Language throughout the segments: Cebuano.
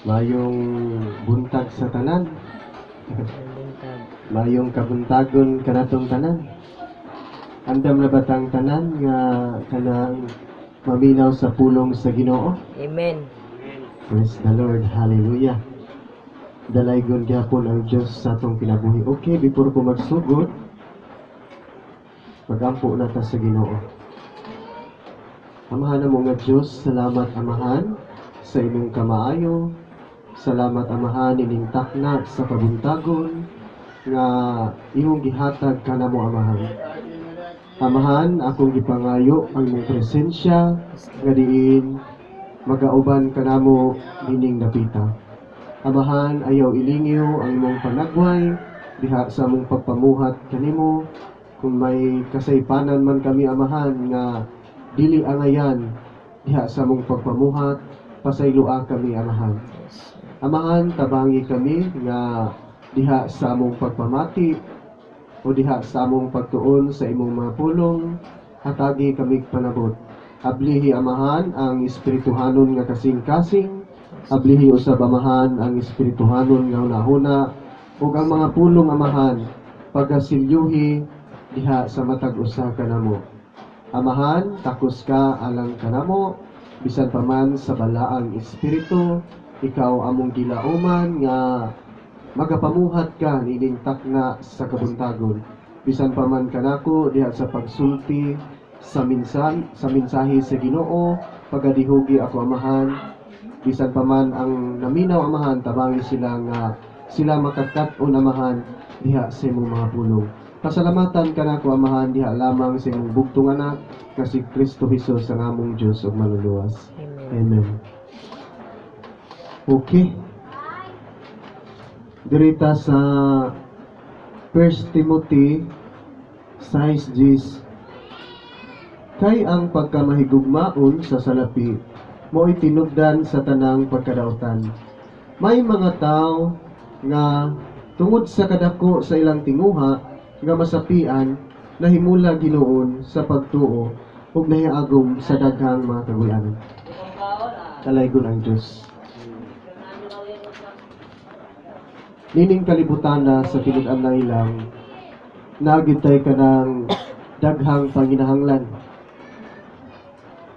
Mayong buntag sa tanan. Buntag. Mayong kabuntagon kanatong tanan. Andam na ba tang tanan nga kanang maminaw sa pulong sa Ginoo? Amen. Praise the Lord. Hallelujah. Dalaygon gyapon ang Dios sa atong kinabuhi. Okay, before ko magsugod, magampo na ta sa Ginoo. Amahan namo nga Dios, salamat, Amahan, sa imong kamaayo. Salamat, Amahan, ining takna sa kabuntagon nga imong gihatag kanamo, Amahan. Amahan, akong gipangayo ang imong presensya nga diin magauban kanamo nining dapita. Amahan, ayaw ilingyo ang imong panagway diha sa among pagpamuhat kanimo. Kung may kasaypanan man kami, Amahan, nga dili angayan diha sa among pagpamuhat, pasayloa kami, Amahan. Amahan, tabangi kami nga diha sa among pagpamati o diha sa among pagtuon sa imong mga pulong, hatagi kami panabot. Ablihi, Amahan, ang espirituhanon nga kasing-kasing, ablihi usab, Amahan, ang espirituhanon nga hunahuna ug ang mga pulong, Amahan, pagasilyuhi diha sa matag usa kanamo. Amahan, takos ka alang kanamo, bisan pa man sa Balaang Espiritu, ikaw among gilauman nga magapamuhat ka niining takna sa kabuntagon. Bisan pa man kanako diha sa pagsulti sa mensahe sa Ginoo, pagadihugi ako, Amahan. Bisan pa man ang naminaw, Amahan, tabangi sila nga sila makakat-on, Amahan, diha sa imong mga pulong. Pasalamatan kanako, Amahan, diha lamang sa imong bugtong anak nga si Kristo Jesus ang among Dios ug Manluluwas. Amen. Amen. Okay. Dirita sa 1 Timothy 6:10. Kay ang pagkamahigugmaon sa salapi mo'y tinubdan sa tanang pagkadautan. May mga tao nga tungod sa kadako sa ilang tinguha nga masapian, nahimula hinuon sa pagtuo ug nahiagom sa daghang mga kagulanan. Dalaygon ang Diyos. Nining kalibutana, sa tinud-anay lang, nagitay ka ng daghang panginahanglan.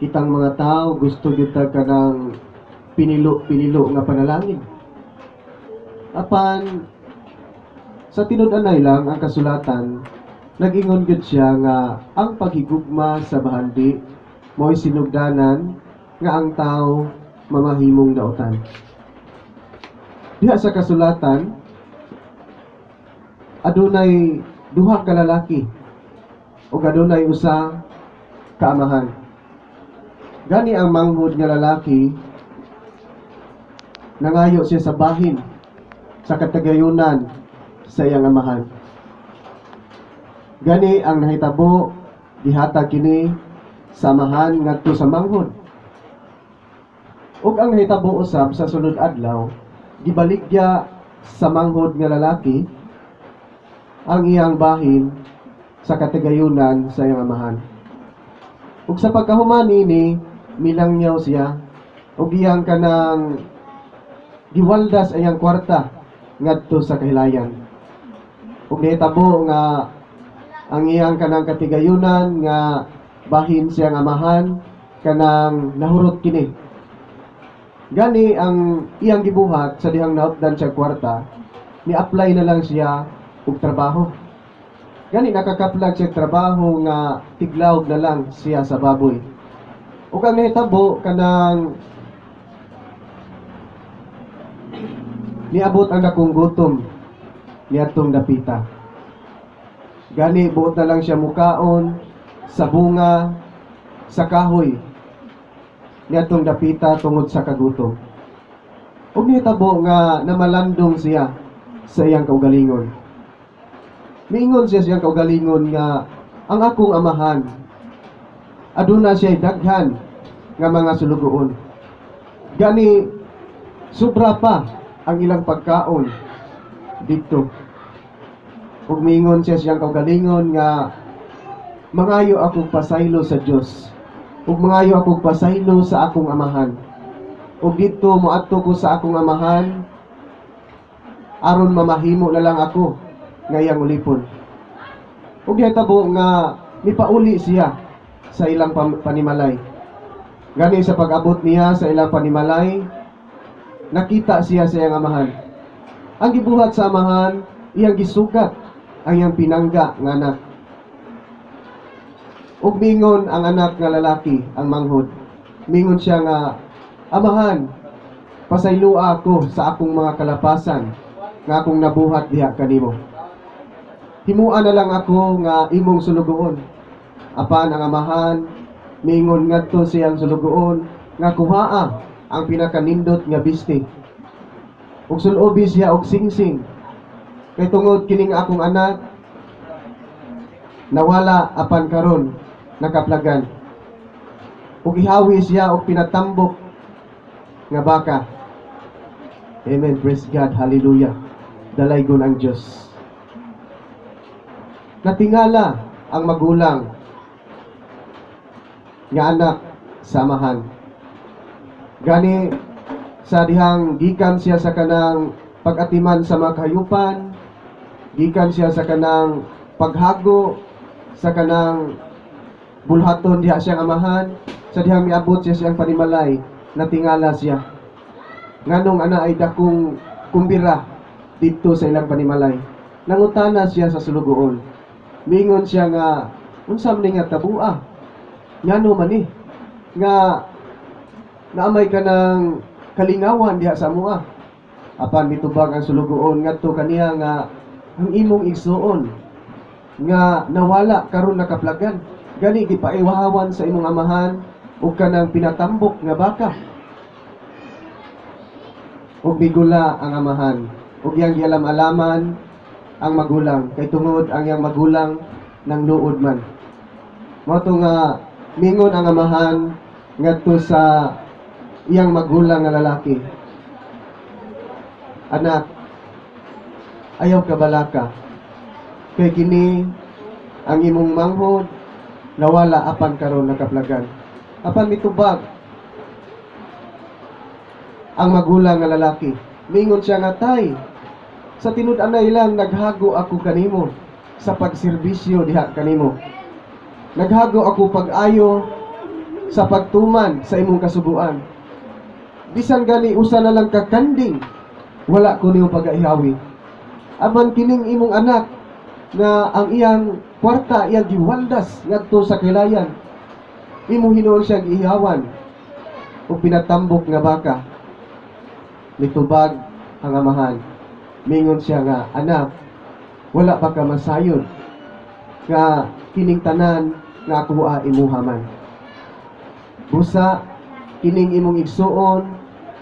Kitang mga tao gusto gyud ta kanang pinilo-pinilo nga panalangin. Apan sa tinud-anay lang, ang kasulatan nag-ingon gyud siya nga ang paghigugma sa bahandi mo'y sinugdanan nga ang tao mamahimong dautan. Diha sa kasulatan, adunay duha ka lalaki ug adunay usa ka amahan. Gani ang manghod nga lalaki, nangayo siya sa bahin sa katagayunan sa iyang amahan. Gani ang nahitabo, gihatag kini sa amahan ngadto sa manghod. Ug ang nahitabo usab sa sunod adlaw, gibaligya sa manghod nga lalaki ang iyang bahin sa katigayunan sa iyang amahan. Ug sa pagkahuman niini, milangyaw siya ug iyang kanang giwaldas ang iyang kwarta ngadto sa kahilayan. Ug nahitabo nga ang iyang kanang katigayunan nga bahin siyang amahan kanang nahurot kini. Gani ang iyang gibuhat sa dihang naupdan siya kwarta, ni-apply na lang siya og trabaho. Gani nakakaplag siya trabaho nga tiglawog na lang siya sa baboy. Ug ang nahitabo, kanang niabot ang dakong gutom niadtong dapita. Gani buot na lang siya mukaon sa bunga sa kahoy niadtong dapita tungod sa kagutom. Ug nahitabo nga namalandong siya sa iyang kaugalingon. Miingon siya sa iyang kaugalingon nga ang akong amahan aduna siya daghan nga mga sulugoon. Gani sobra pa ang ilang pagkaon didto. Ug miingon siya sa iyang kaugalingon nga mangayo akong pasaylo sa Dios ug mangayo akong pasaylo sa akong amahan. Ug didto moadto ko sa akong amahan aron mamahimo na lang ako nga iyang ulipon." Ug nahitabo nga mipauli siya sa ilang panimalay. Gani sa pag-abot niya sa ilang panimalay, nakita siya sa iyang amahan. Ang gibuhat sa amahan, iyang gisugat ang iyang pinangga nga anak. Ug mingon ang anak nga lalaki, ang manghod. Mingon siya nga, "Amahan, pasayloa ako sa akong mga kalapasan nga akong nabuhat diha kanimo. Himua na lang ako nga imong sulugoon." Apan ang amahan miingon ngadto siyang sulugoon nga kuhaa ang pinakanindot nga bisti ug sulobi siya og singsing, kay tungod kining akong anak nawala apan karon nakaplagan, ug ihawi siya og pinatambok nga baka. Amen. Praise God. Hallelujah. Dalaygon ang Diyos. Natingala ang magulang nga anak sa amahan. Gani sa dihang gikan siya sa kanang pag-atiman sa mga kahayupan, gikan siya sa kanang paghago, sa kanang bulhaton diha siyang amahan, sa dihang miabot siya siyang panimalay, natingala siya. Nganong ana ay dakong kumbira didto sa ilang panimalay? Nangutana siya sa sulugoon. Mingon siya nga, "Unsa man ni nga tabua? Ngano man ni nga naamay ka ng kalingawan diha sa amoa?" Apan mitubag ang sulugoon ngadto kaniya nga ang imong igsuon nga nawala karon nakaplagan. Gani gipaiwahawan sa imong amahan ug kanang pinatambok nga baka. Ug migula ang amahan ug iyang gialam-alaman ang magulang, kay tungod ang iyang magulang nang luod man. Mao to nga mingon ang amahan ngadto sa iyang magulang nga lalaki, "Anak, ayaw ka balaka, kay kini ang imong manghod nawala apan karon nakaplagan." Apan mitubag ang magulang nga lalaki. Mingon siya nga, "Tay, sa tinud-anay lang naghago ako kanimo sa pagserbisyo diha kanimo. Naghago ako pag-ayo sa pagtuman sa imong kasuguan. Bisan gani usa na lang ka kanding, wala ko nimo pagaihawi. Apan kining imong anak nga ang iyang kwarta iyang giwaldas ngadto sa kailayan, imo hinuon siya giihawan ug pinatambok nga baka." Mitubag ang amahan. Mingon siya nga, "Anak, wala pa ka masayod nga kining tanan nga akoa imuha man. Busa kining imong igsuon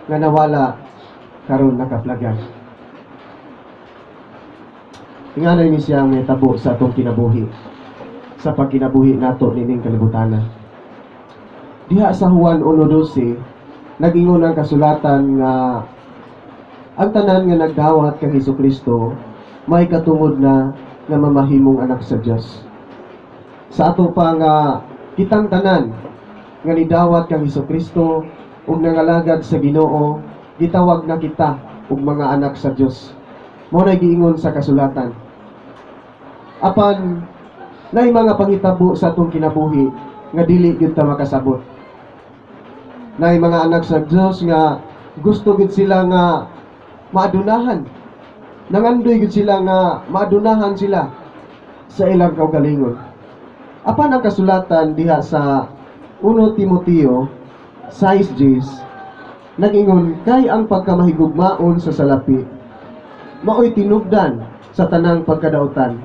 nga nawala karon nakaplagan." Inganay ni siya ang tabo sa atong kinabuhi, sa pagkinabuhi nato nining kalibutana. Diha sa Juan 1:12, nag-ingon ang kasulatan nga ang tanan nga nagdawat kang Hesus Kristo may katungod na nga mamahimong anak sa Dios. Sa ato pa nga kitang tanan nga nidawat kang Hesus Kristo ug nangalagad sa Ginoo, gitawag na kita og mga anak sa Dios. Mao na giingon sa kasulatan. Apan naay mga panghitabo sa atong kinabuhi nga dili gyud ta makasabot. Naay mga anak sa Dios nga gusto gyud sila nga maadunahan. Nangandoy gyud sila nga maadunahan sila sa ilang kaugalingon. Apan ang kasulatan diha sa 1 Timoteo 6:10 nag-ingon, "Kay ang pagkamahigugmaon sa salapi maoy tinubdan sa tanang pagkadautan."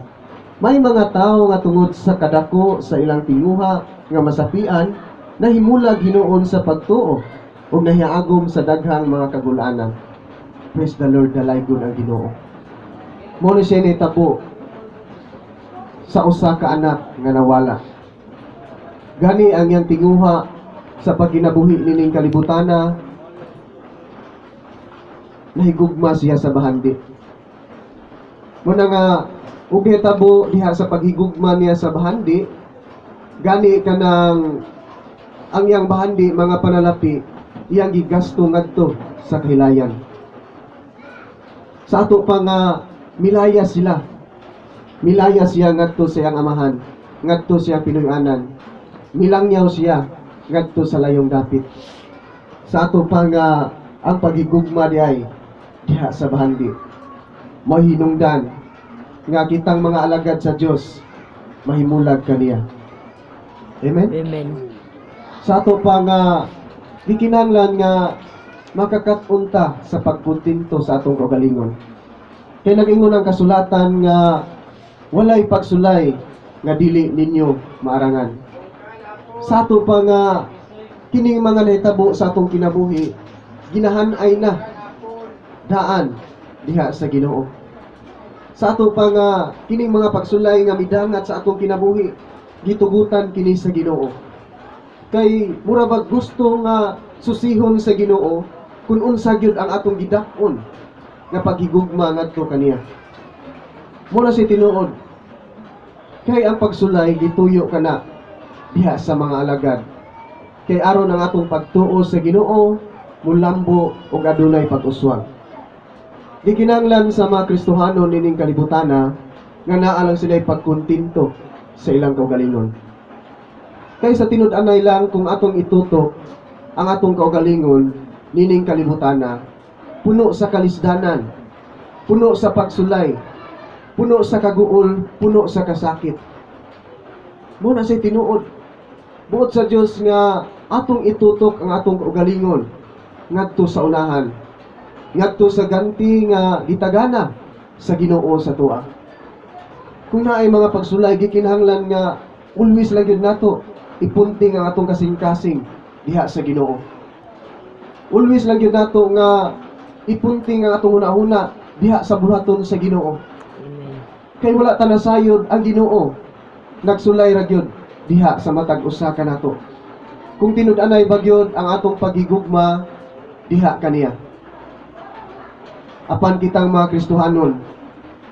May mga tawo nga tungod sa kadako sa ilang tinguha nga masapian, nahimulag hinuon sa pagtuo ug nahiagom sa daghang mga kagulanan. Praise the Lord, dalaygon ang Ginoo. Mao ni siya nitabo sa usa ka anak nga nawala. Gani ang iyang tinguha sa pagkinabuhi nining kalibutana, nahigugma siya sa bahandi. Muna nga ug nahitabo diha sa paghigugma niya sa bahandi, gani kanang ang iyang bahandi mga panalapi iyang gigasto ngadto sa kahilayan. Sa ato pa nga milaya sila, milaya siya ngadto sa iyang amahan, ngadto sa iyang pinuy-anan. Milangyaw siya ngadto sa layong dapit. Sa ato pa nga ang pagigugma diay diha sa bahandi, mahinungdan nga kitang mga alagad sa Dios mahimulag kaniya. Amen. Amen. Sa ato pa nga gikinahanglan nga makakat-on ta sa pagkontento sa atong kaugalingon. Kay nag-ingon ang kasulatan nga walay pagsulay nga dili ninyo maarangan. Sa ato pa nga kining mga nahitabo sa atong kinabuhi, ginahanay na daan diha sa Ginoo. Sa ato pa nga kining mga pagsulay nga midangat sa atong kinabuhi, gitugutan kini sa Ginoo. Kay mura bag gusto nga susihon sa Ginoo kung unsa gyud ang atong gidak-on nga paghigugma ngadto kaniya. Muna si tinuod. Kay ang pagsulay gituyo kana diha sa mga alagad. Kay aron ang atong pagtuo sa Ginoo mulambo ug adunay pag-uswag. Gikinahanglan sa mga Kristohano nining kalibutana nga naa lang sila'y pagkontento sa ilang kaugalingon. Kay sa tinud-anay lang, kung atong itutok ang atong kaugalingon nining kalibutana, puno sa kalisdanan, puno sa pagsulay, puno sa kaguol, puno sa kasakit. Muna sa tinuod. Buot sa Dios nga atong itutok ang atong kaugalingon ngadto sa unahan, ngadto sa ganti nga gitagana sa Ginoo sa tua. Kung naay mga pagsulay, gikinahanglan nga always lang gyud nato ipunting ang atong kasing-kasing diha sa Ginoo. Always lang gyud nato nga ipunting ang atong hunahuna diha sa buhaton sa Ginoo. Amen. Kay wala ta nasayod, ang Ginoo nagsulay ra gyud diha sa matag usa kanato. Kung tinud-anay ba gyud ang atong pagigugma diha kaniya. Apan kitang mga Kristohanon,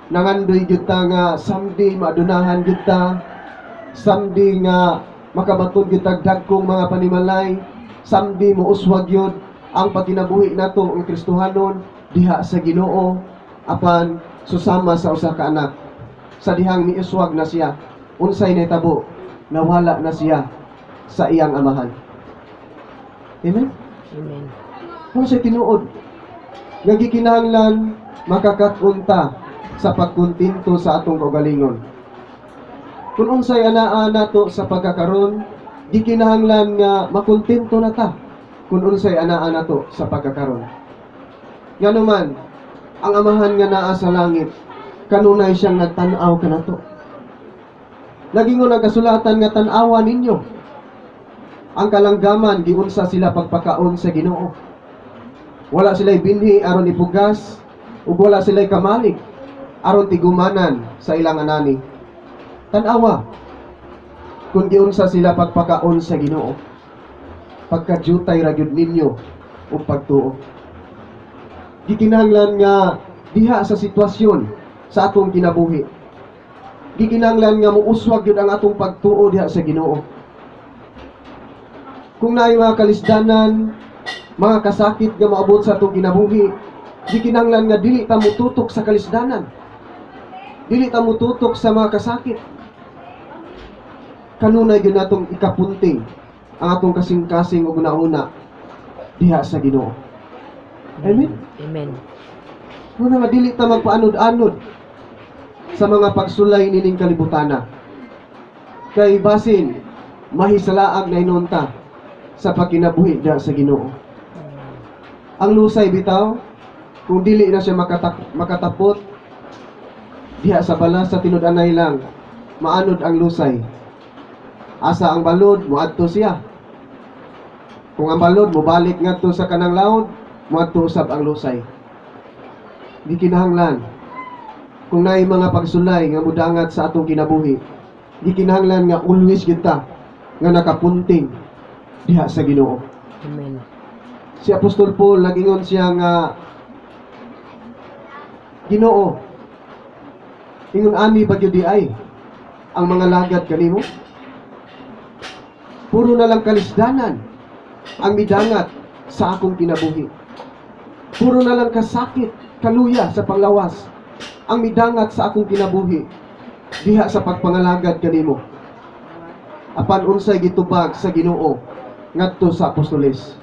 nangandoy gyud ta nga someday maadunahan gyud ta, someday nga makabaton gyud tag dagkong mga panimalay, someday mouswag gyud ang pagkinabuhi nato ang Kristohanon diha sa Ginoo. Apan susama sa usa ka anak, sa dihang miuswag na siya, unsay nahitabo? Nawala na siya sa iyang amahan. Amen. Amen. Kung sa tinuod nga gikinahanglan makakat-on ta sa pagkontento sa atong kaugalingon. Kung unsay anaa nato sa pagkakaron, gikinahanglan nga makontento na ta kung unsay anaa nato sa pagkakaron. Nganuman, ang Amahan nga naa sa langit, kanunay siyang nagtan-aw kanato. Nagingon ang kasulatan nga tan-awa ninyo ang kalanggaman, giunsa sila pagpakaon sa Ginoo. Wala sila'y binhi aron ipugas ug wala sila'y kamalig aron tigumanan sa ilang anani. Tan-awa kung giunsa sila pagpakaon sa Ginoo. Pagkadyutay ra gyud ninyo ug pagtuo. Gikinahanglan nga diha sa sitwasyon sa atong kinabuhi, gikinahanglan nga muuswag gyud ang atong pagtuo diha sa Ginoo. Kung naay mga kalisdanan, mga kasakit nga maabot sa atong kinabuhi, gikinahanglan nga dili ta mututok sa kalisdanan. Dili ta mututok sa mga kasakit. Kanunay gyud natong ikapunting ang atong kasing-kasing ug una-una diha sa Ginoo. Amen. Amen. Muna nga dili ta magpaanod-anod sa mga pagsulay nining kalibutana. Kay basin mahisalaag na hinuon ta sa pagkinabuhi diha sa Ginoo. Ang lusay bitaw, kung dili na siya makatapot diha sa balas, sa tinud-anay lang, maanod ang lusay. Asa ang balod, moadto siya. Kung ang balod mobalik ngadto sa kanang laod, moadto usab ang lusay. Di kinahanglan, kung naay mga pagsulay nga mudangat sa atong kinabuhi, di kinahanglan nga always kita nga nakapunting diha sa Ginoo. Amen. Si Apostol Paul, nagingon siya nga, "Ginoo, ingon ani ba gyud diay ang mga lagad kanimo? Puro na lang kalisdanan ang midangat sa akong kinabuhi. Puro na lang kasakit, kaluya sa panglawas ang midangat sa akong kinabuhi diha sa pagpangalagad kanimo. Apan unsay gitubag sa Ginoo ngadto sa apostoles?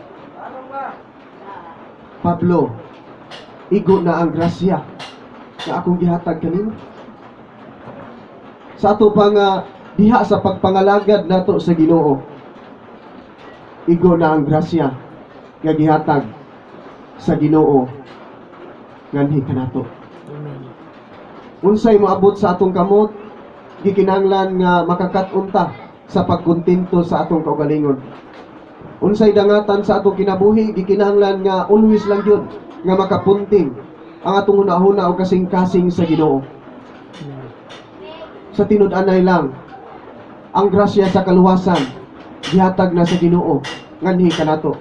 "Pablo, igo na ang grasya nga akong gihatag kanimo." Sa ato pa nga diha sa pagpangalagad nato sa Ginoo, igo na ang grasya nga gihatag sa Ginoo nganhi kanato. Amen. Unsay moabot sa atong kamot, gikinahanglan nga makakat-on ta sa pagkontento sa atong kaugalingon. Unsay dangatan sa atong kinabuhi, gikinahanglan nga always lang gyud nga makapunting ang atong hunahuna o kasing-kasing sa Ginoo. Amen. Sa tinud-anay lang, ang grasya sa kaluwasan gihatag na sa Ginoo nganhi kanato.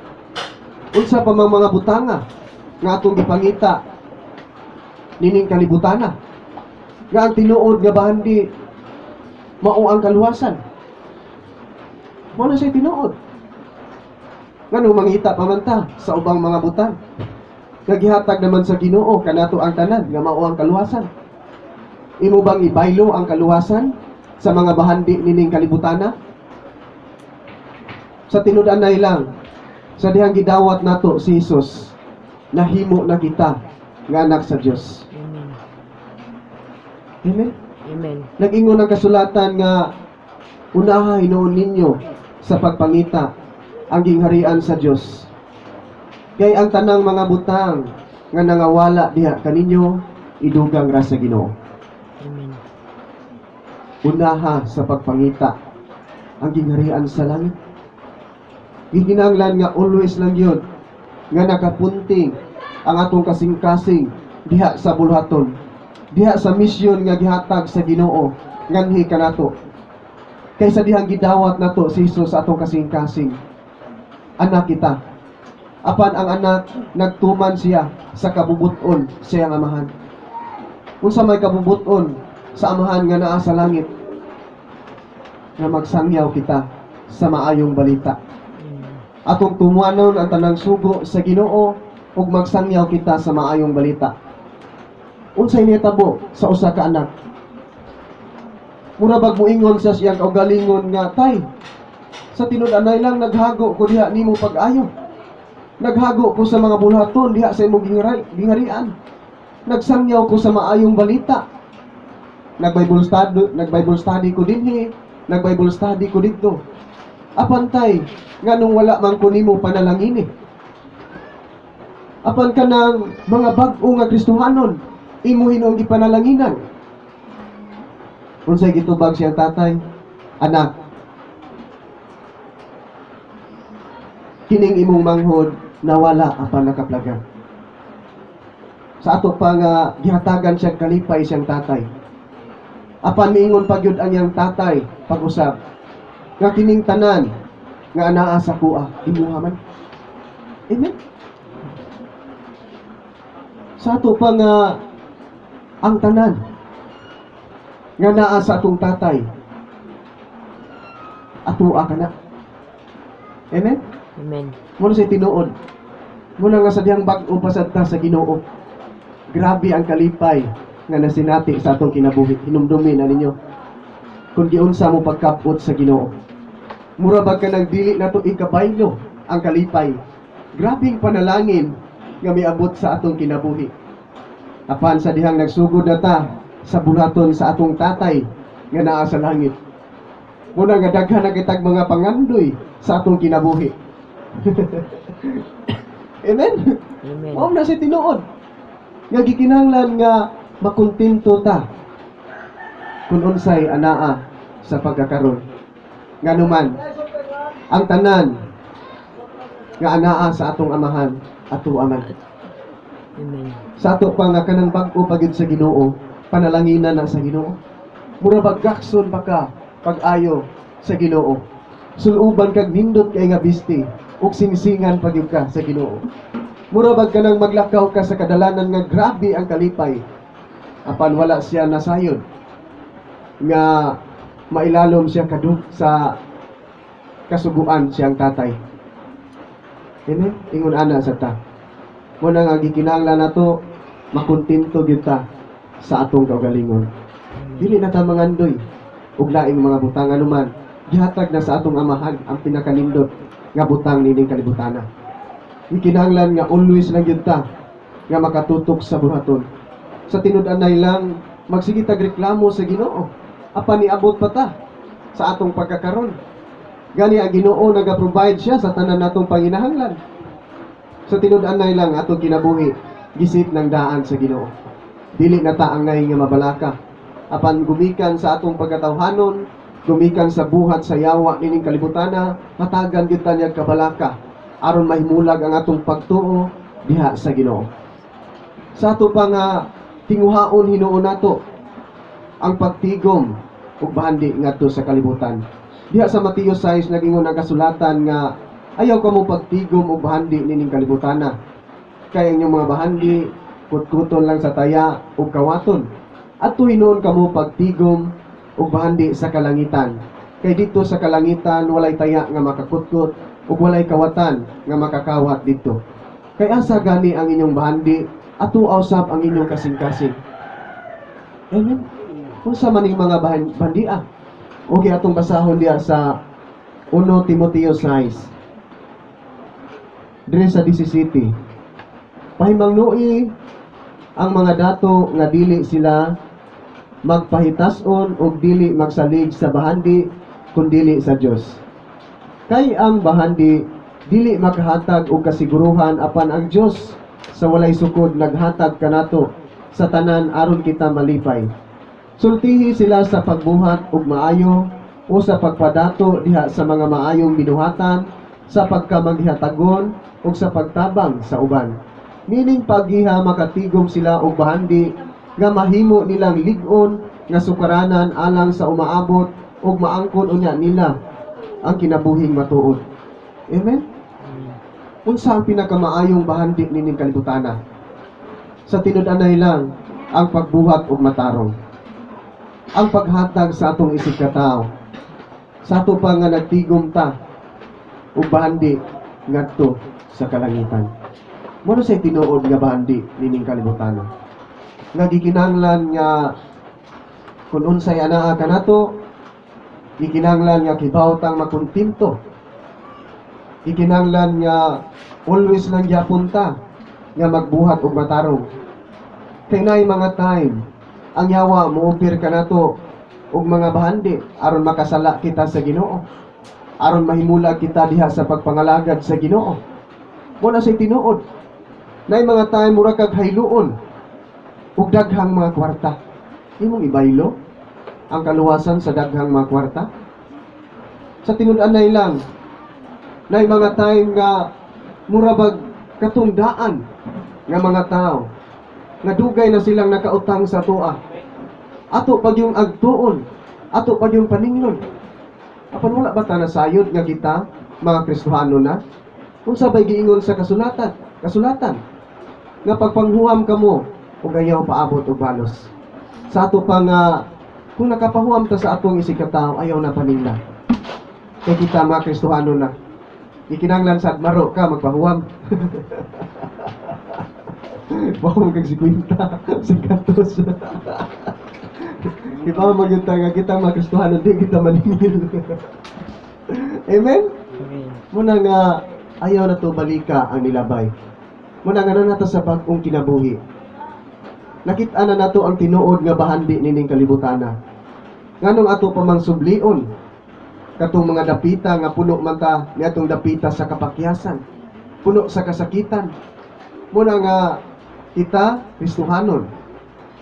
Unsa pa mang mga butanga nga atong gipangita nining kalibutana nga ang tinuod nga bahandi mao ang kaluwasan? Mao na siya tinuod. Nganong mangita pa man ta sa ubang mga butang nga gihatag naman sa Ginoo kanato ang tanan nga mao ang kaluwasan? Imo bang ibaylo ang kaluwasan sa mga bahandi nining kalibutana? Sa tinud-anay lang, sa dihang gidawat nato si Jesus, nahimo na kita nga anak sa Dios. Amen. Amen. Amen. Nag-ingon ang kasulatan nga unaha hinuon ninyo sa pagpangita ang gingharian sa Dios. Kay ang tanang mga butang nga nangawala diha kaninyo, idugang ra sa Ginoo. Amen. Unaha sa pagpangita ang gingharian sa langit. Gikinahanglan nga always lang yun nga nakapunting ang atong kasing-kasing diha sa buluhaton, diha sa misyon nga gihatag sa Ginoo nganhi kanato. Kaysa dihang gidawat nato si Jesus sa atong kasing-kasing, anak kita. Apan ang anak, nagtuman siya sa kabubuton sa iyang amahan. Unsa may kabubuton sa amahan nga naa sa langit? Nga magsangyaw kita sa maayong balita. Amen. Atong tumuanon ang tanang sugo sa Ginoo ug magsangyaw kita sa maayong balita. Unsay nitabo sa usa ka anak? Mura bag moingon sa siyang kaugalingon nga, "Tay, sa tinud-anay lang, naghago ko diha nimo pag-ayo. Naghago ko sa mga buluhaton diha sa imong gingharian. Nagsangyaw ko sa maayong balita. Nag-Bible study ko dinhi, nag-Bible study ko didto. Apan tay, nganong wala man ko nimo panalangini? Apan kanang mga bag-o nga Kristohanon, imo hinuong gipanalanginan." Unsay gitubag siyang tatay? "Anak, kining imong manghod nawala apan nakaplagan." Sa ato pa nga gihatagan siya kalipay siyang tatay. Apan miingon pa gyud ang iyang tatay pag-usab nga kining tanan nga anaa sa kuha, imuha man. Amen. Sa ato pa nga ang tanan nga naa sa atong tatay, atoa ka na. Amen. Amen. Muna sa tinuod. Muna nga sa dihang bag-o pa sad ta sa Ginoo, grabe ang kalipay nga nasinati sa atong kinabuhi. Hinumdumi na ninyo kung giunsa mo pagkapot sa Ginoo. Mura ba ka nang dili nato ikabaylo ang kalipay? Grabing panalangin nga miabot sa atong kinabuhi. Apan sa dihang nagsugod na ta sa bulaton sa atong tatay nga naa sa langit, muna nga daghan na kitag mga pangandoy sa atong kinabuhi. Amen. Amen. Mao na si tinuod nga gikinahanglan nga makontento ta kung unsay anaa sa pagkakaron. Nganuman ang tanan nga anaa sa atong amahan, ato aman. Amen. Sa ato pa nga kanang bag-o pa gyud sa Ginoo, panalanginan na sa Ginoo. Mura bag gakson pa ka pag-ayo sa Ginoo. Suluban kag nindot kay nga bisti ug singsingan pa gyud ka sa Ginoo. Mura bag kanang maglakaw ka sa kadalanan nga grabe ang kalipay. Apan wala siya nasayod nga mailalom siya kadug sa kasuguan siyang tatay. Amen? Ingon ana sa ta. Muna nga gikinahanglan nato makontento gyud ta sa atong kaugalingon. Dili na ta mangandoy og laing mga butang, anuman gihatag na sa atong Amahan ang pinakanindot nga butang nining kalibutana. Gikinahanglan nga always lang gyud ta nga makatutok sa buhaton. Sa tinud-anay lang magsige tag reklamo sa Ginoo, apan niabot pa ta sa atong pagkakaron. Gani ang Ginoo naga-provide siya sa tanan natong panginahanglan. Sa tinud-anay lang atong kinabuhi gisit ng daan sa Ginoo. Dili na ta angay nga mabalaka. Apan gumikan sa atong pagkatawhanon, gumikan sa buhat sa yawa nining kalibutana, hatagan gyud ta niya kabalaka aron mahimulag ang atong pagtuo diha sa Ginoo. Sa ato pa nga tinguhaon hinuon nato ang pagtigom ug bahandi ngadto sa kalibutan. Diha sa Mateo 6, nagingon ang kasulatan nga ayaw kamo pagtigom og bahandi nining kalibutana. Kay ang inyong mga bahandi kutkuton lang sa taya ug kawaton. Adto hinuon kamo pagtigom og bahandi sa kalangitan. Kay dito sa kalangitan walay taya nga makakutkot ug walay kawatan nga makakawat didto. Kay asa gani ang inyong bahandi, ato usab ang inyong kasing-kasing. Amen. Unsa man ning mga bandia? Okay, atong basahon diha sa 1 Timoteo 6. Dire sa 17. Pahimangnui ang mga dato nga dili sila magpahitas-on og dili magsalig sa bahandi kun dili sa Dios. Kay ang bahandi dili makahatag og kasiguruhan, apan ang Dios sa walay sukod naghatag kanato sa tanan aron kita malipay. Sultihi sila sa pagbuhat og maayo o sa pagpadato diha sa mga maayong binuhatan, sa pagkamaghihatagon ug sa pagtabang sa uban. Nining paggiha makatigom sila og bahandi nga mahimo nilang lig-on nga sukaranan alang sa umaabot ug maangkon unya nila ang kinabuhing matuod. Amen? Unsa ang pinakamaayong bahandi nining kalibutana? Sa tinud-anay lang, ang pagbuhat og matarong. Ang paghatag sa atong isig katawo. Sa ato pa nga nagtigom ta og bahandi ngadto sa kalangitan. Mao na sa tinuod nga bahandi nining kalibutana. Nga gikinahanglan nga kung unsay anaa kanato, gikinahanglan nga kibaw tang makontento. Gikinahanglan nga always lang gyapon ta nga magbuhat og matarong. Kay naay mga time ang yawa mooffer kanato og mga bahandi aron makasala kita sa Ginoo. Aron mahimulag kita diha sa pagpangalagad sa Ginoo. Mao na say tinuod. Naay mga time mura kag hayluon og daghang mga kwarta. Imong ibaylo ang kaluwasan sa daghang mga kwarta? Sa tinud-anay lang, naay mga time nga mura bag katong daan nga mga tao nga dugay na silang nakautang sa atoa. Ato pag yung agtuon, ato pag yung paninglon. Apan wala ba ta nasayod nga kita mga Kristohano na? Unsa bay giingon sa kasulatan? Kasulatan nga pagpanghuam kamo ug ayaw paabot og balos. Sa ato pa nga kung nakapahuam ta sa atong isig katawo, ayaw na paningla. Kay kita mga Kristohano na. Ikinanglan sa maro ka magpahuam. Baka kag 50, 50. Kita magyud ta nga kita mga Kristohano, di kita maningil. Amen? Amen. Muna nga ayaw na to balika ang nilabay. Muna nga na nato sa bag-ong kinabuhi. Nakita na nato ang tinuod nga bahandi nining kalibutana. Nganong ato pa mang sublion katong mga dapita nga puno man ta niatong dapita sa kapakyasan, puno sa kasakitan? Muna nga kita Kristohanon.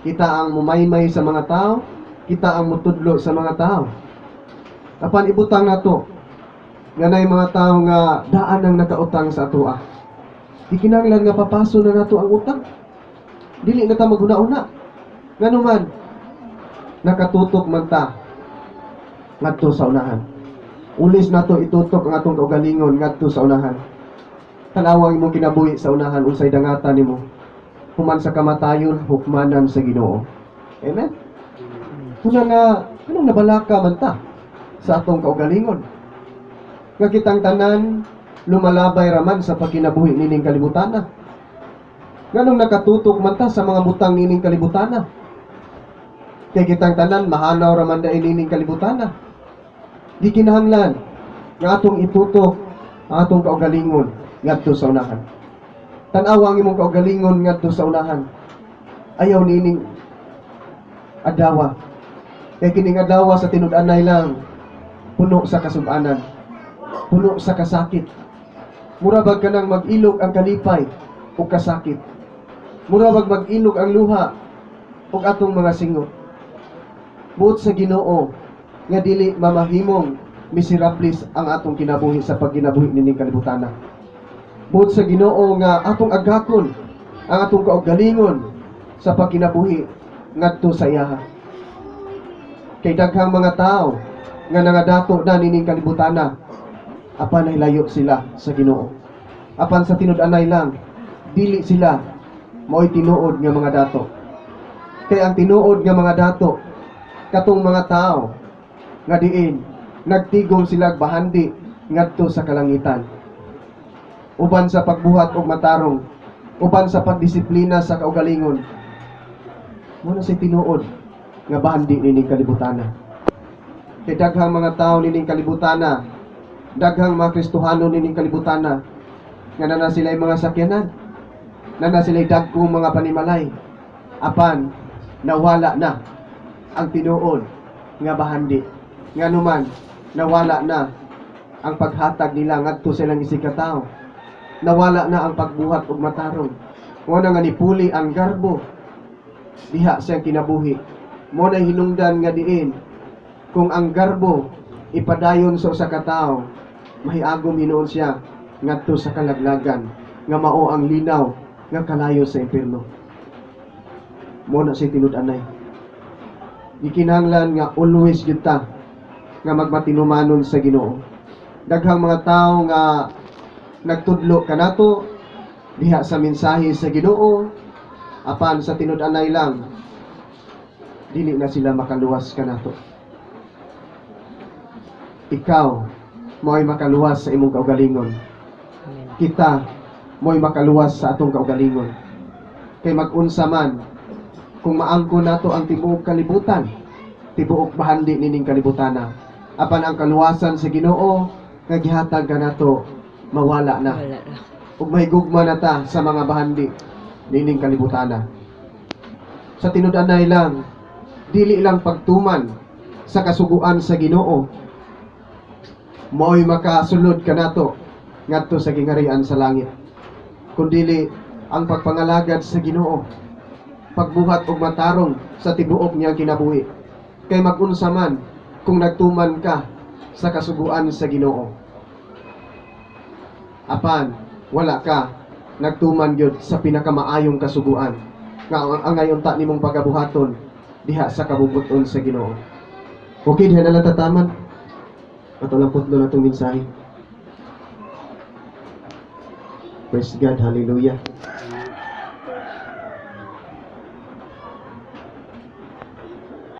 Kita ang mumaymay sa mga tao, kita ang mutudlo sa mga tao. Apan ibutang nato nga nay mga tao nga daan ang nakautang sa atoa. Di kinahanglan nga papaso na nato ang utang. Dili na ta maghuna-una. Ngano man nakatutok man ta ngadto sa unahan. Ulis nato itutok ang atong kaugalingon ngadto sa unahan. Tanawang imong kinabuhi sa unahan, unsay dangatan nimo. Human sa kamatayon, hukmanan sa Ginoo. Amen. Una nga anong nabalaka man ta sa atong kaugalingon? Nga kitang tanan Lumalabay raman sa pagkinabuhi nining kalibutana? Nganong nakatutok man ta sa mga butang nining kalibutana? Kay kitang tanan mahanaw raman dai nining kalibutana. Di kinahanglan nga atong itutok ang atong kaugalingon ngadto sa unahan. Tan-awa ang imong kaugalingon ngadto sa unahan. Ayaw niining adawa. Kay kining adawa sa tinud-anay lang puno sa kasubanan, puno sa kasakit. Mura bag kanang mag-ilog ang kalipay ug kasakit. Mura bag mag-ilog ang luha ug atong mga singot. Buot sa Ginoo nga dili mamahimong miserablis ang atong kinabuhi sa pagginabuhi nining kalibutana. Buot sa Ginoo nga atong agakon ang atong kaugalingon sa pagkinabuhi ngadto sa iyaha. Kay daghang mga tao nga nangadato na nining kalibutana, apan nahilayo sila sa Ginoo. Apan sa tinud-anay lang, dili sila mao'y tinuod nga mga dato. Kay ang tinuod nga mga dato, katong mga tao nga diin nagtigom sila bahandi ngadto sa kalangitan. Uban sa pagbuhat og matarong, uban sa pagdisiplina sa kaugalingon. Mao na si tinuod nga bahandi nining kalibutana. Kay daghang mga tao nining kalibutana, daghang mga Kristohano nining kalibutana, nga nana sila'y mga sakyanan, nana sila'y dagkong mga panimalay, apan nawala na ang tinuod nga bahandi. Nganuman, nawala na ang paghatag nila ngadto sa ilang isigkatawo. Nawala na ang pagbuhat og matarong. Mao na nga nipuli ang garbo diha sa kinabuhi. Mao na hinungdan nga diin kung ang garbo ipadayon sa usa ka tawo, mahiagom hinuon siya ngadto sa kalaglagan nga mao ang linaw nga kalayo sa impierno. Mao na siya tinud-anay. Gikinahanglan nga always gyud ta nga magmatinumanon sa Ginoo. Daghang mga tawo nga nagtudlo kanato diha sa mensahe sa Ginoo, apan sa tinud-anay lang dili na sila makaluwas kanato. Ikaw mo'y makaluwas sa imong kaugalingon. Amen. Kita mo'y makaluwas sa atong kaugalingon. Kay mag-unsa man kung maangko nato ang tibuok kalibutan, tibuok bahandi nining kalibutana, apan ang kaluwasan sa Ginoo nga gihatag kanato mawala na. Wala na. Ug mahigugma na ta sa mga bahandi nining kalibutana. Sa tinud-anay lang, dili lang pagtuman sa kasuguan sa Ginoo mao'y makasulod kanato ngadto sa gingharian sa langit, kundili ang pagpangalagad sa Ginoo, pagbuhat og matarong sa tibuok niyang kinabuhi. Kay mag-unsa man kung nagtuman ka sa kasuguan sa Ginoo, apan wala ka nagtuman gyud sa pinakamaayong kasuguan nga ang angay unta nimong pagabuhaton diha sa kabubut-on sa Ginoo. Okay, diha na lang tataman. Ato lang putlo na itong mensahe. Praise God, hallelujah.